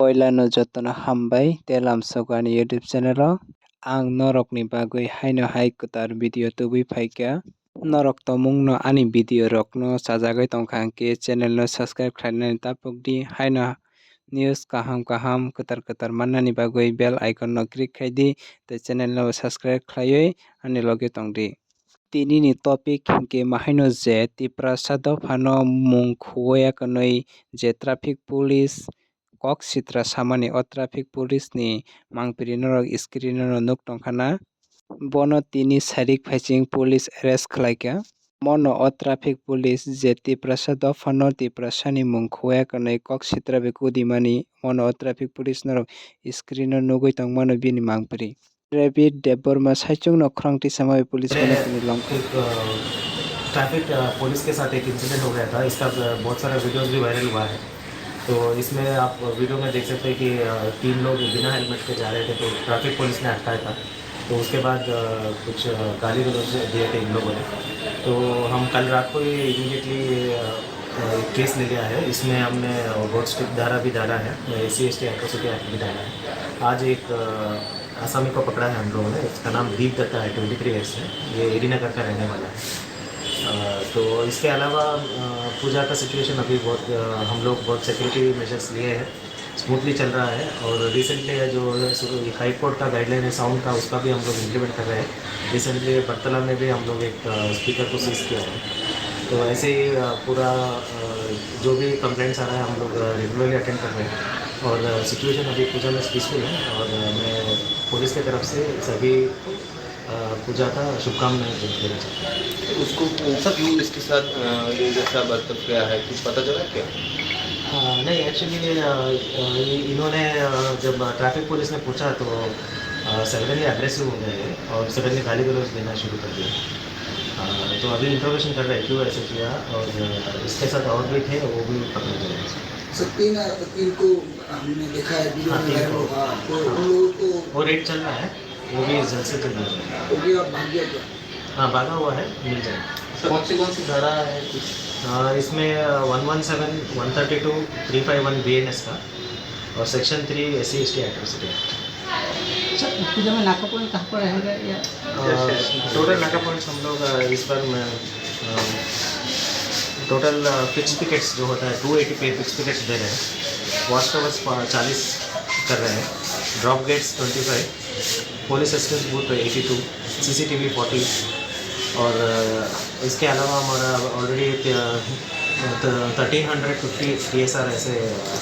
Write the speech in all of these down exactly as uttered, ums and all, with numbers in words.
Poilano jotono hambai tei lamsogo ani YouTube channel o. Ang norokni bagwi haino hai kwtal video tubui phaikha. Norok tongmungno ani video rokno chajagwi tongkha hwnkhe channel no subscribe khlainani tapukdi. Haino news kaham kaham kwtal kwtal mannani bagwi bell icon no click khaidi tei channel no subscribe khlaiwi ani loge tongdi. Tinini topic hinkhe mahaino je Tiprasa dophano mung khuya kwnwi je traffic police kok sitra samani o traffic police ni mangpiri norok screen o nuk tongkha na. Bono tini sairik phaiching police arrest khlaikha. Mono o traffic police je Tiprasa dophano Tiprasa ni mung khuya kwnwi kok sitra bai kudimani mono o traffic police norok screen o nugwi tongmano bini mangpiri. David Debbarma saichungno khorang tisama bai police bono tini longkha. एक, अ, ट्रैफिक, अ, पुलिस के साथ एक इंसिडेंट हो गया था। इसका, अ, बहुत सारा वीडियोज़ भी वायरल हुआ है। तो इसमें आप वीडियो में देख सकते हैं कि, अ, तीन लोग बिना हेलमेट के जा रहे थे, तो ट्रैफिक पुलिस ने अटकाया था। तो उसके बाद, अ, कुछ, अ, गाली गलौज दिए थे इन लोगों ने। तो हम कल रात को ही इमीडिएटली, अ, अ, केस ले लिया है। इसमें हमने, अ, बहुत स्ट्रिक्ट धारा भी डाला है, एससी एसटी एट्रोसिटी एक्ट भी डाला है। आज एक, अ, आसामी को पकड़ा है हम लोगों ने, इसका नाम दीप दत्ता है, ट्वेंटी थ्री ईयर्स है, ये एडी नगर का रहने वाला है। अ, तो इसके अलावा, अ, पूजा का सिचुएशन अभी बहुत, अ, हम लोग बहुत सिक्योरिटी मेजर्स लिए हैं, स्मूथली चल रहा है। और रिसेंटली जो हाई कोर्ट का गाइडलाइन है साउंड का, उसका भी हम लोग इम्प्लीमेंट कर रहे हैं। रिसेंटली बरतला में भी हम लोग एक, अ, स्पीकर को सीज किया है। तो ऐसे ही, अ, पूरा, अ, जो भी कंप्लेंट्स आ रहा है, हम लोग, अ, रेगुलरली अटेंड कर रहे हैं। और, अ, सिचुएशन अभी पूजा में पीसफुल है और, अ, मैं पुलिस की तरफ से सभी अ, पूजा का शुभकामनाएं दे-, देना चाहता हूँ। उसको कौन सा व्यू इसके साथ, अ, ये जैसा बर्ताव किया है, कुछ पता चला क्या? हाँ, नहीं, एक्चुअली, अ, अ, ये इन्होंने, अ, जब ट्रैफिक पुलिस ने पूछा तो, अ, सडनली अग्रेसिव हो गए और सडनली गाली गलौज देना शुरू कर दिया। अ, तो अभी इंट्रोगेशन कर रहे हैं क्यों ऐसे किया और, अ, इसके साथ और भी थे, वो भी पकड़े गए। सर, तीन, तीन को हमने देखा है वीडियो हाँ, में तीन वायरल को। हुआ, तो हाँ। उन लोगों को वो रेड चल रहा है। वो भी जल्द से जल्द मिल जाएगा। वो भी अब भाग गया क्या? हाँ, भागा हुआ है, मिल जाएगा। सर, कौन सी, कौन सी धारा है कुछ? आ, इसमें, आ, one one seven, one thirty two, three five one BNS का और section three SC ST atrocity act. Sir, Puja में नाका पॉइंट कहाँ पर रहेगा या? आ, टोटल नाका पॉइंट्स हम लोग, आ, इस बार में, आ, टोटल, आ, फिक्स पिकेट्स जो होता है, टू एटी पे फिक्स पिकेट्स दे रहे हैं, वॉच टावर्स पा-, चालीस कर रहे हैं, drop gates twenty five, police assistance booth eighty two, CCTV forty, और, अ, इसके अलावा हमारा ऑलरेडी, अ, थ-, थर्टीन हंड्रेड फ़िफ़्टी टीएसआर ऐसे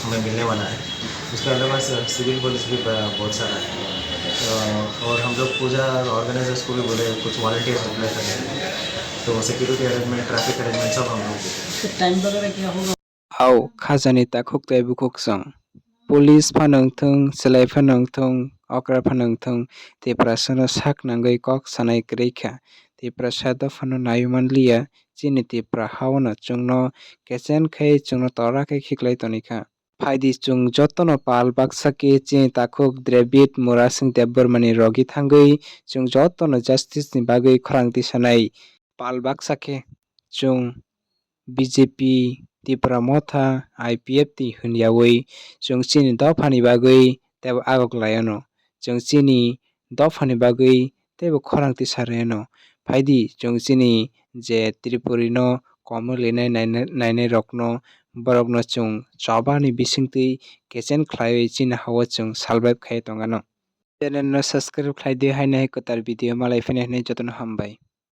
हमें मिलने वाला है। उसके अलावा स-, सिविल पुलिस भी ब-, बहुत सारा है। अ, और हम लोग पूजा ऑर्गेनाइजर्स को भी बोले, कुछ वॉलंटियर्स अप्लाई कर रहे हैं, तो सिक्योरिटी अरेंजमेंट, ट्रैफिक अरेंजमेंट सब हम लोग देखेंगे। टाइम वगैरह क्या होगा? Au khajani takhuk tei bukhuk chwng. Police phano wngthung, chwlai phano wngthung, okra phano wngthung, Tiprasano sak nangwi kok sanai kwrwi kha. Tiprasa dophano naiwi man liya, chini Tipra ha-o no chwngno kechen khai chwngno tora khe khiklai toni kha. Phaidi chwng jotono pal baksa khe chini takhuk Dravid Murasing Debbarmani rogi thangwi chwng jotono justice ni bagwi khorang tisanai. Pal baksa khe chwng B J P, Tipra Motha, I P F T hwnyawi chwng chini dophani bagwi teibo agok laiono. Chwng chini dophani bagwi teibo khorang tisa rweno. Phaidi chwng chini je Tripuri no komorlinai nainai, nainai rokno, borokno chwng chobani bisingtwi kechen khlaiwi chini ha-o chwng salbrai khai tongano. Channel no subscribe khlai di, haino hai kwtal video malai phina hinwi jotono hambai.